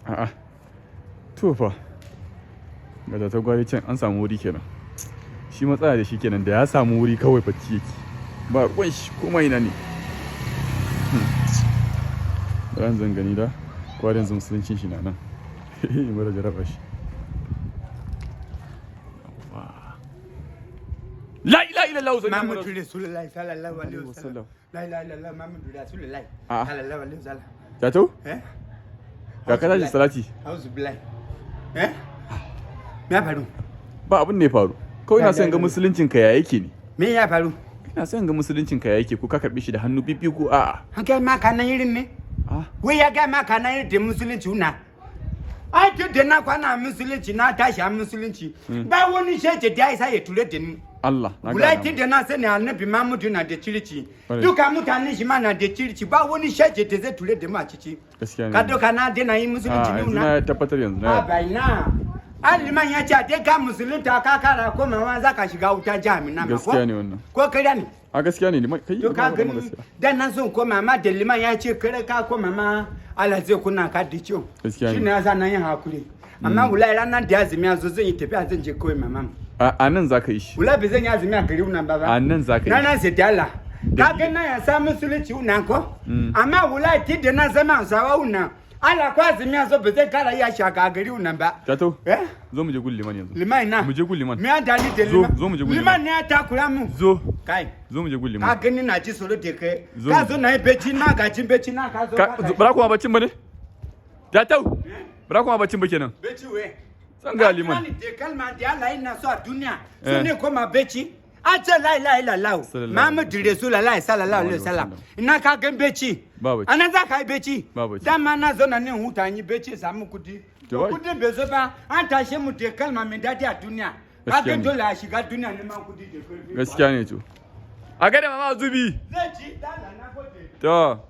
A'a. To fa. Ga Jatau gwari can an samu wuri kenan. Shi matsala da shi kenan, da ya samu wuri kawai bacci yake. Ba ruwan shi kuma ina ne. Ran zan gani da kwarin yanzu musuluncin shi na nan. Mara jaraba shi. La ilaha illallah Muhammadu Rasulullahi sallallahu alaihi wasallam. La ilaha illallah Muhammadu Rasulullahi sallallahu alaihi wasallam. Jatau? Eh? Ga ka tashi salati. Auzu billahi. Eh? Me ya faru? Ba abin ne ya faru. Kawai ina son ga musuluncin ka ya yake ne. Me ya faru? Ina son ga musuluncin ka ya yake, ko ka karbi shi da hannu bibbi ko a'a. An kai maka nan irin ne? Ah. Wai ya ga maka nan irin da musulunci una? Ai tun da na kwana musulunci, na tashi a musulunci. Ba wani shege da ya isa ya ture da ni. Allah na ga. Wallahi tun da na sani Annabi Muhammadu na da circi. Kwarai. Duka mutane shi ma na da circi, ba wani shege da zai ture da mu a ciki. Gaskiya ne. Ka doka na daina yin musulunci A ne yanzu una? na tabbatar, yanzu na. A bai na. Aliman ya ce dai ka musulunta ka kara komawa za ka shiga wuta jahannama ko? Gaskiya ne wannan. Ko kariya ne? A gaskiya ne liman kai. To ka ba gani, gaskiya. Dan nan sun koma ma da liman ya ce kare ka koma ma Allah zai kunna ka da ciwo. Gaskiya ne. Shi ne yasa na yin hakuri. Amma wallahi ranar da azumi ya zo zan yi tafiya, zan je kawai mama. A nan za ka yi shi. Wallahi bai zan yi azumi a gari nan ba ba. A nan za ka yi. Na nan sai da Allah. Ka ga na ya sa musulunci nan ko? Amma wallahi ti da na zama Hausawa nan. Allah ko azumi ya zo ba zai kara iya shaka a gari nan ba. Jatau. Eh? Zo mu je gun liman yanzu. Liman na. Mu je gun liman. Me ya dali da Zo, liman? zo mu je gun liman. Ne ya takura mu. Zo. Kai. Zo mu je gun Ka liman. gani na ji tsoro da kai. Zo Ka mu zo na yi bacci, na gajin bacci na ka zo. Ka Ka tashi. bara kuma baccin ba ne? Jatau. Bara kuma baccin ba kenan. Bacci we. Zan ga liman. Ka kira ni da kalma da Allah yana so a duniya. Eh. Su ne koma bacci. An ce la ilaha illallah. Sallallahu Muhammadu Rasulullahi sallallahu alaihi wasallam. Ina ka gan bacci? Ba bacci. Anan za ka yi bacci? Ba bacci. Dama na zo na ne huta yi bacci samu kudi. To wai. Kudin bai zo ba, an tashe mu da kalma mai dadi a duniya. Ka Gaskiya gan ne. dole a shiga duniya neman kudi da karfi. Gaskiya ne to. A gada mama Zubi. Zai ci dala, na gode. To.